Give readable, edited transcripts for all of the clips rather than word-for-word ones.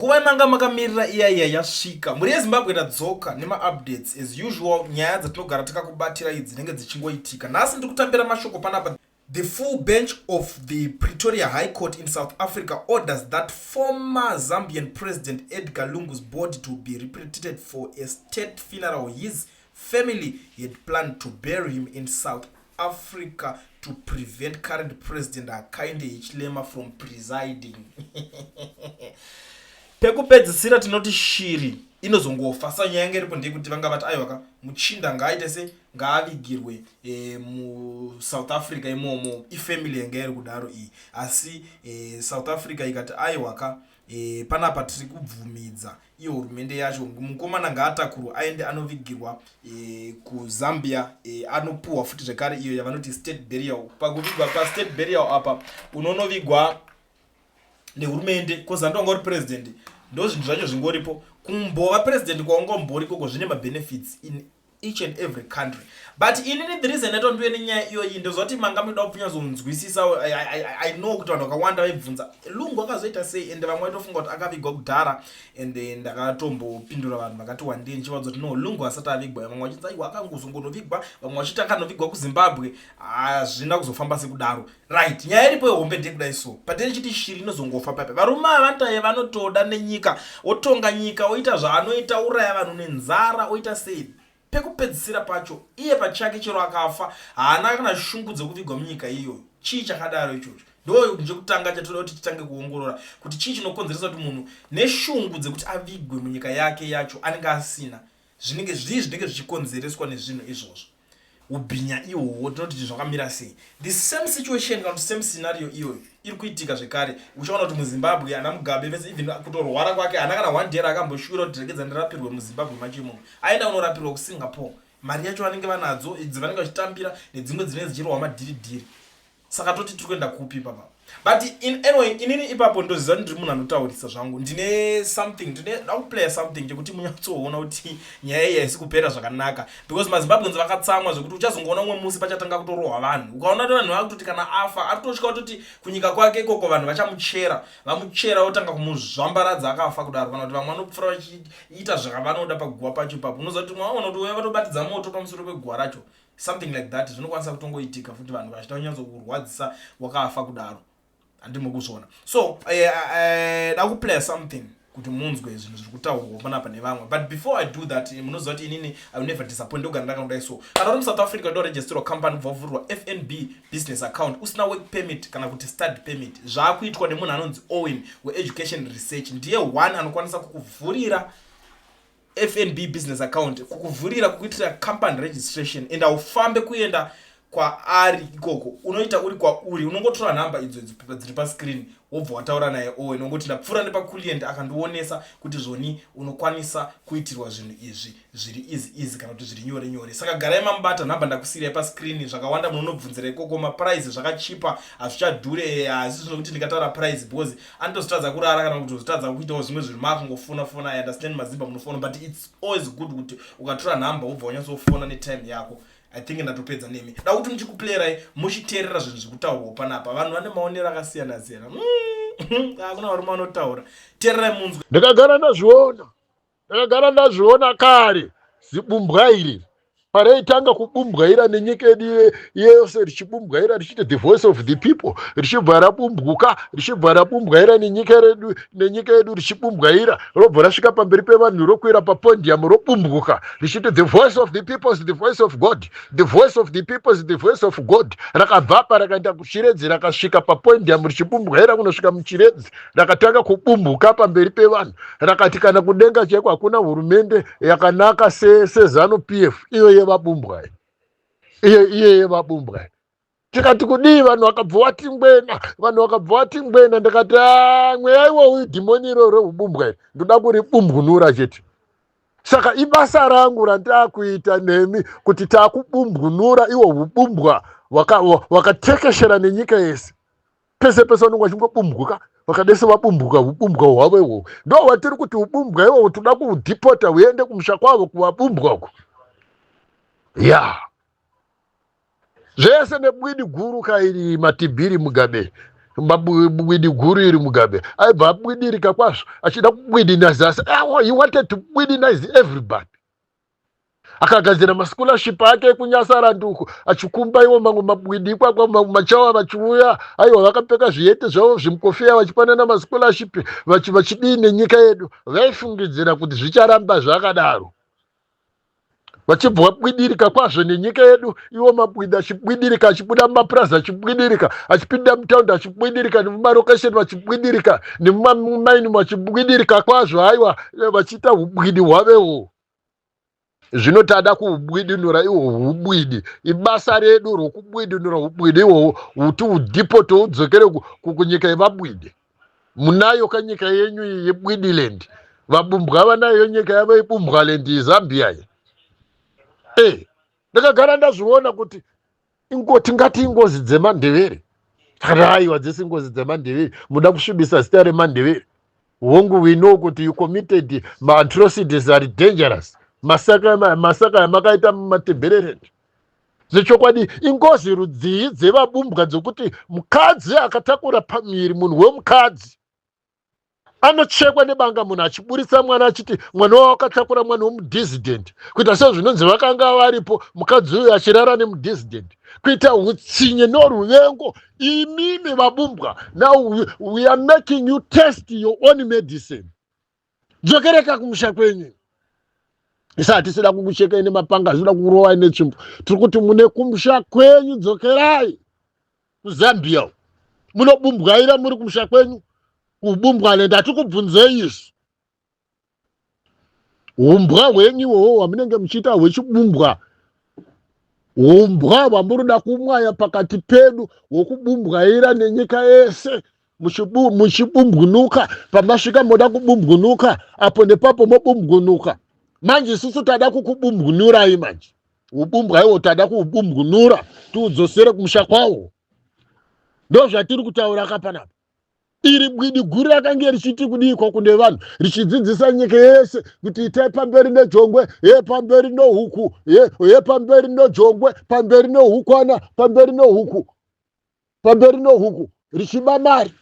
Nguva yamanga makamirira iya iya yasvika. Mhuri yeZimbabwe tadzoka nemaupdates as usual. Nyaya dzatinogara takakubatira idzi dzinenge dzichingoitika. Nhasi ndiri kutambira mashoko panapa. The full bench of the Pretoria High Court in South Africa orders that former Zambian President Edgar Lungu's body to be repatriated for a state funeral. His family had planned to bury him in South Africa to prevent current President Hakainde Hichilema from presiding. Pekupedzisira tinoti shiri inozongofa. Sa nyaya yange iripo ndeyekuti vanga vati aiwaka muchinda ngaaite se ngaavigirwe e, muSouth Africa imomo. Ifamily yanga iri kudaro iyi, asi e, South Africa ikati aiwaka e, panapa tiri kubvumidza iyo hurumende yacho, mukomana ngaatakurwe aende anovigirwa e, kuZambia. E, anopuhwa futi zvekare iyo yavanoti state burial. Pakuvigwa pastate burial apa unonovigwa nehurumende cause andonga uri president. Ndo zvinhu zvacho zvingoripo. Kumbova president kwaungombori ikoko zvine mabenefits in each and every country. But inini the reason yatondiwe nenyaya iyoyi ndozvati manga muida kupfunyazonzwisisa. I know kuti vanhu vakawanda vaibvunza Lungu akazoita sei, ende vamwe vaitofunga kuti akavigwa kudhara. Ende ndakatombopindura vanhu vakati wandei ndichivaudza kuti no, Lungu asati avigwa. Vamwe vachinzi aiwa, akangozongonovigwa, vamwe vachiti akanovigwa kuZimbabwe. Hazvina kuzofamba sekudaro, right? Nyaya iripo yehombe ndekudai. So patei chiti shiri inozongofa pape. Varume ava vantaye vanotoda nenyika, otonga nyika, oita zvaanoita, uraya vanhu nenzara, oita sei. Pekupedzisira pacho iye pachake chero akafa haana kana shungu dzekuvigwa munyika iyoyo. Chii chakadaro ichocho? Ndo chekutanga chatoda kuti titange kuongorora kuti chii chinokonzeresa kuti munhu neshungu dzekuti avigwe munyika yake yacho anenge asina. Zvinenge zvii zvinenge zvichikonzereswa nezvinhu izvozvo, ubhinya ihwohwo? Tinoti zvakamira sei? The same situation kana kuti same scenario iyoyo iri kuitika zvekare. Uchaona kuti muZimbabwe ana Mugabe vese, even kutorwara kwake, haana kana one day raakamboshuwira kuti regedza ndirapirwe muZimbabwe macho imomo. Aenda kunorapirwa kuSingapore. Mari yacho vanenge vanadzo idzi vanenge vachitambira nedzimwe dzinenge dzichirohwa madhiridhiri. Saka toti tiri kuenda kupi ipapa? But in anyway, inini ipapo ndoziva kuti ndiri munhu anotaurisa zvangu. Ndine something, ndine da kuplaya something chekuti munyatsoona kuti nyaya iyi haisi kupera zvakanaka, because maZimbabweans vakatsamwa zvekuti uchazongoona umwe musi pachatanga kutorohwa vanhu. Ukaona kuti vanhu vakutoti kana afa ari kutosvika kutoti kunyika kwake ikoko vanhu vachamuchera, vamuchera, votanga kumuzvambaradza akafa kudaro, kana kuti vamwe vanopfuura vachiita zvakavanoda paguva pacho ipapo. Unoziva kuti mwaona kuti uya vatobatidza moto pamusoro peguva racho, something like that. Zvinokwanisa kutongoitika futi vanhu vachida kunyatsokurwadzisa wakafa kudaro, handimo kuzviona. So da kuplaya something kuti munzwe zvinhu zviri kutaurwa panapa nevamwe. But before I do that, munoziva kuti inini I will never disappoint. Ndogara ndakadai. So kana uri muSouth Africa ndoregisterwa company, kubva kuvhurwa FNB business account usina work permit kana kuti study permit, zvaakuitwa nemunhu anonzi Owen weEducation Research. Ndiye one anokwanisa kukuvhurira FNB business account, kukuvhurira, kukuitira company registration, and haufambe kuenda kwaari ikoko. Unoita uri kwauri, unongotora nhamba idzo dziri pascreen, wobva wataura naye Owen, ongoti ndapfuura nepaculient akandionesa kuti zvoni unokwanisa kuitirwa zvinhu izvi zviri easy easy kana kuti zviri nyore nyore. Saka garai mamubata. Nhamba ndakusiyirai pascreen. Zvakawanda munonobvunzira ikoko. Maprice zvakachipa, hazvichadhure. Hasi zvinokuti ndikataura price because anotozotadza kurara kana kuti ozotadza kuitawo zvimwe zvinhu makungofona fona. I understand, mazimba munofona, but it's always good kuti ukatora nhamba wobva wanyatsofona netime yako. I think ndatopedza nemi. Da kuti muchikuplayirai muchiteerera zvinhu zviri kutaurwa panapa. Vanhu vane maonero akasiyana siyana. Hakuna varume vanotaura. Teererai munzwe. Ndakagara ndazviona, ndakagara ndazviona kare. Zibumbwa iri pareitanga kubumbwaira nenyika yedu yose, richibumbwaira richiti "the voice of the people", richibva rabumbwuka, richibva rabumbwaira nenyika yedu, nenyika yedu richibumbwaira, robva rasvika pamberi pevanhu, rokwira papodium, robumbwuka richiti "the voice of the people is the voice of God, the voice of the people is the voice of God". Rakabvapa rakaenda kuChiredzi, rakasvika papodium richibumbwaira kunosvika muChiredzi, rakatanga kubumbuka pamberi pevanhu, rakati kana kudenga chaiko hakuna hurumende yakanaka seZANU PF. Iyo yevabumbwa iyo, iye yevabumbwa. Tikati kudii? Vanhu vakabva vati ngwena, vanhu vakabva vati ngwena. Ndikati a mweya iwowu, dhimoni iroro reubumbwa iri, ndoda kuribumbunura chete. Saka ibasa rangu randaakuita nemi kuti taakubumbunura iwo ubumbwa wakatekeshera nenyika yese. Pese pese vanenge vachingobumbwuka, vakadese vabumbuka ubumbwa hwavo ihwohwo. Ndo hwatiri kuti ubumbwa ihwohwo toda kuudhipota huende kumusha kwavo kuvabumbwa uko ya zvese nebwidi guru kairi Matibhiri Mugabe. Bwidi guru iri Mugabe aibva abwidirika kwazvo, achida kubwidina zasi. He wanted to bwidinize everybody. Akagadzira mascholarship ake ekunyasaranduku, achikumba iwo mamwe mabwidi ikwakwa, mamwe machawa vachiuya, aiwa, vakapfeka zvihete zvavo, zvimukofiya, vachipanana mascholarship, vachidii nenyika yedu. Vaifungidzira kuti zvicharamba zvakadaro, vachibva vabwidirika kwazvo nenyika yedu. Iwo mabwidi achibwidirika, achibuda mumapurazi, achibwidirika, achipinda mutaundi, achibwidirika, nemumarokesheni vachibwidirika, nemumaini vachibwidirika kwazvo. Aiwa, vachiita ubwidi hwavewo. Zvino tada kuubwidinura ihwo ubwidi. Ibasa redu rokubwidinura ubwidi ihwohwo, huti udhipote, udzokere kunyika yevabwidi. Munayo kanyika yenyu iyi yebwidiland. Vabumbwa vanayo nyika yavo yebumbwaland, yeZambia iyi. Ndakagara ndazviona kuti tingati ingozi dzemandevere. Takati, aiwa, dzese ingozi dzemandevere. Muda kusvibisa zita remandevere. Hongu, we know kuti you committed maatrocities are dangerous, masaka yamakaita mumatebhererend. Zvechokwadi, ingozi rudzii dzevabumbwa dzokuti mukadzi akatakura pamiri, munhu wemukadzi anochekwa nebanga, munhu achiburitsa mwana, achiti mwana wavo akatakura mwana wemudissident, kuita sezvinonzi vakanga varipo, mukadzi uyu achirara nemudissident, kuita utsinye noruvengo? Imimi vabumbwa, now we are making you test your own medicine. Dzokereka kumusha kwenyu. Isa hatisida kukuchekai nemapanga, hazvida kukurovai netsvimbo. Tiri kuti mune kumusha kwenyu, dzokerai kuZambia, munobumbwaira muri kumusha kwenyu, kubumbwaland. Hatikubvunzei isu umbwa hwenyu ihwohwo hwamunenge muchiita hwechibumbwa, umbwa hwamunoda kumwaya pakati pedu, hwokubumbwaira nenyika yese, muchibumbwinuka. Pamasvika moda kubumbwinuka apo nepapo, mobumbwinuka. Manje isusu tada kukubumbwinurai. Manje ubumbwa ihwo tada kuubumbwinura, tiudzosere kumusha kwawo. Ndo zvatiri kutaura kapanapa. Iri bwidi guru rakange richiti kudiko kune vanhu, richidzidzisa nyika yese kuti itai pamberi nejongwe, ye pamberi nohuku, ye pamberi nojongwe, pamberi nohukwana, pamberi nohuku, pamberi nohuku, richiba mari,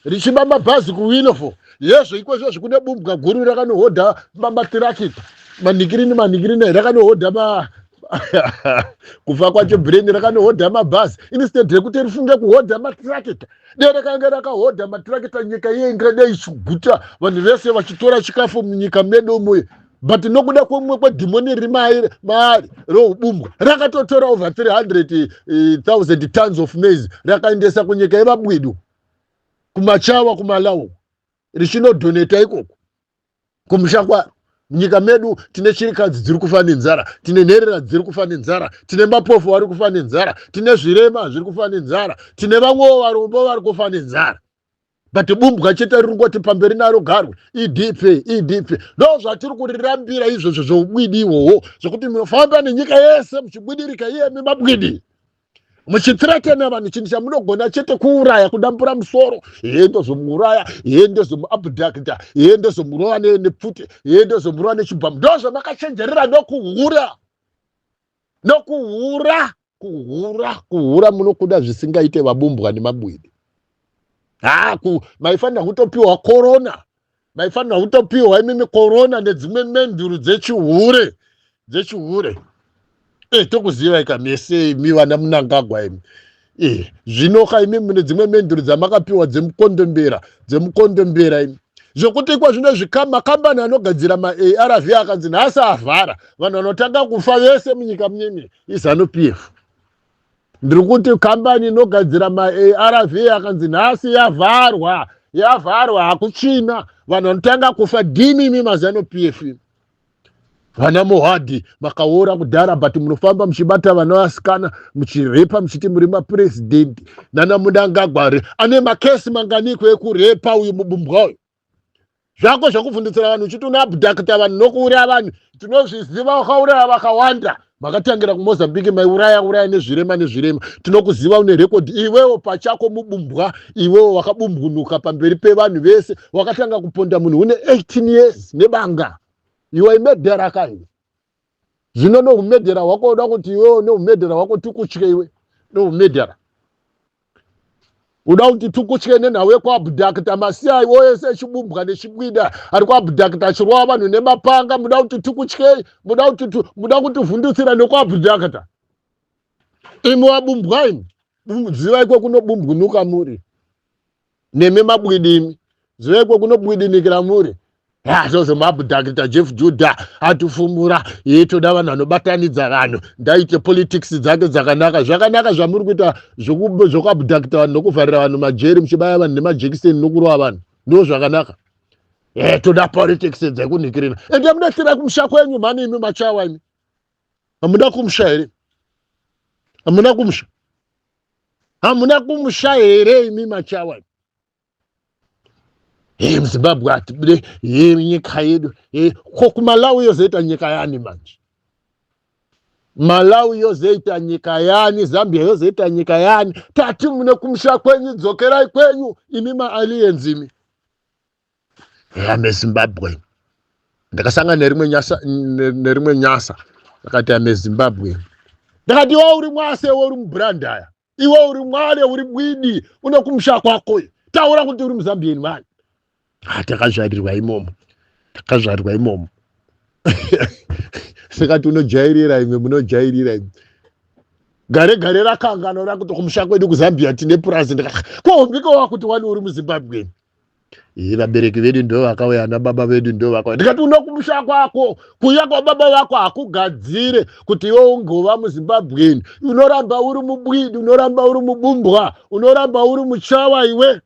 richiba mabhazi kuWillowvale. Yezvo ikwezvozvi kune bumbwa guru rakanohodha matirakita, manikirini manikirini, rakanohodha ma kufa kwacho brain, rakanohodha mabhazi instead rekuti rifunge kuhodha matirakita. Dai rakanga rakahodha matirakita, nyika iye ingadai ichiguta, vanhu vese vachitora chikafu munyika medu muye. But nokuda kwemumwe kwedhimoni riri maari roubumbwa, rakatotora over 300,000 tons of maize, rakaendesa kunyika yevabwidu, kumachawa, kuMalawi, richinodhoneta ikoko kumusha kwaro. Munyika medu tine chirikadzi dziri kufa nenzara, tine nherera dziri kufa nenzara, tine mapofu vari kufa nenzara, tine zvirema zviri kufa nenzara, tine vamwewo varombo vari kufa nenzara. But bumbwa chete riri ngoti pamberi naro garwe, ED pfee, ED pfee. Ndo zvatiri kurirambira izvozvo zvoubwidi ihwohwo, zvokuti munofamba nenyika yese muchibudirika, iyemi mabwidi, muchithreatena vanhu. Chinhu chamunogona chete kuuraya, kudambura musoro, iye ndozomuuraya, iye ndozomuabducta, iye ndozomurova nepfuti, iye ndozomurova nechibhamu. Ndo zvamakachenjerera nokuhura, nokuhura, kuhura, kuhura. Munokuda zvisingaite, vabumbwa nemabwidi. Ha, maifanira kutopiwa korona, maifanira kutopiwa imimi korona nedzimwe menduru dzechihure, dzechihure. Tokuzivai kamese imi vana Munangagwa imi. Zvinoka imi mune dzimwe menduru dzamakapiwa dzemukondombera, dzemukondombera imi, zvokuti ikwa zvino makambani anogadzira maARV akanzi nhasi avhara, vanhu vanotanga kufa vese munyika munyemi iZANU PF. Ndiri kuti kambani inogadzira maARV akanzi nhasi yavharwa, yavharwa, hakuchina, vanhu vanotanga kufa ndimimi maZANU PF. Vana Mohadi makaora kudhara, but munofamba muchibata vana vasikana, muchirepa, muchiti muri mapurezidendi. Nana Munangagwa ane makesi manganiko ekurepa uyu mubumbwa uyu? Zvako zvekuvhundutsira vanhu uchiti unoabducta vanhu nokuuraya vanhu, tinozviziva. Wakauraya vakawanda, makatangira kuMozambique, maiuraya uraya nezvirema, nezvirema. Tinokuziva, une rekodhi iwewo pachako, mubumbwa iwewo. Wakabumbwinuka pamberi pevanhu vese. Wakatanga kuponda munhu une 18 years nebanga. Iwe imedhera kai? Zvino noumedhera hwako, uda kuti iwewo neumedhera hwako tikutye iwe noumedhera. Uda kuti tukutye nenhau yekuabducta masiya iwo ese echibumbwa nechibwida ari kuabducta achirova vanhu nemapanga. Muda kuti tukutyei? Muda kuti muda kutivhundutsira nekuabducta? Imi wabumbwa imi, zivai kwekunobumbwinuka muri nemi mabwidi imi, zivai kwekunobwidinikira muri. Zvozvo maabducta Jeff Judah atifumura ye, toda vanhu vanobatanidza vanhu, ndaite politics dzake dzakanaka. Zvakanaka zvamuri kuita zvokuabducta vanhu nokuvharira vanhu majeri, muchibaya vanhu nemajekiseni nokurova vanhu, ndo zvakanaka. E, toda politics dzekunikirina. Ende munofira kumusha kwenyu mhani imi machawa imi. Hamuna kumusha here? Hamuna kumusha? Hamuna kumusha here imi machawa? He, muZimbabwe atibude ye nyika yedu. Ko kuMalawi yozoita nyika yani manje? Malawi yozoita nyika yani? Zambia yozoita nyika yani? Tati mune kumusha kwenyu, dzokerai kwenyu imi maaliens imi. Amezimbabwe, ndakasangana nerimwe nyasa, nerimwe nyasa akati ameZimbabwe. Ndakati iwe uri mwase, iwe uri mubrandaya, iwe uri mwale, uri bwidi, une kumusha kwako, taura kuti uri muZambian mani. Takazvarirwa imomo, takazvarirwa imomo. Sekati unojairira ime, munojairira ime. Gare gare rakangano rakuti kumusha kwedu kuZambia tine purazi. Ndikati ko wakuti wani uri muZimbabwe? Ii, vabereki vedu ndo vakauya, ana baba vedu ndo vakauya. Ndikati uno kumusha kwako, kuuya kwababa vako hakugadzire kuti iwe ungova muZimbabweni. Unoramba uri mubwidi, unoramba uri mubumbwa, unoramba uri muchawa iwe.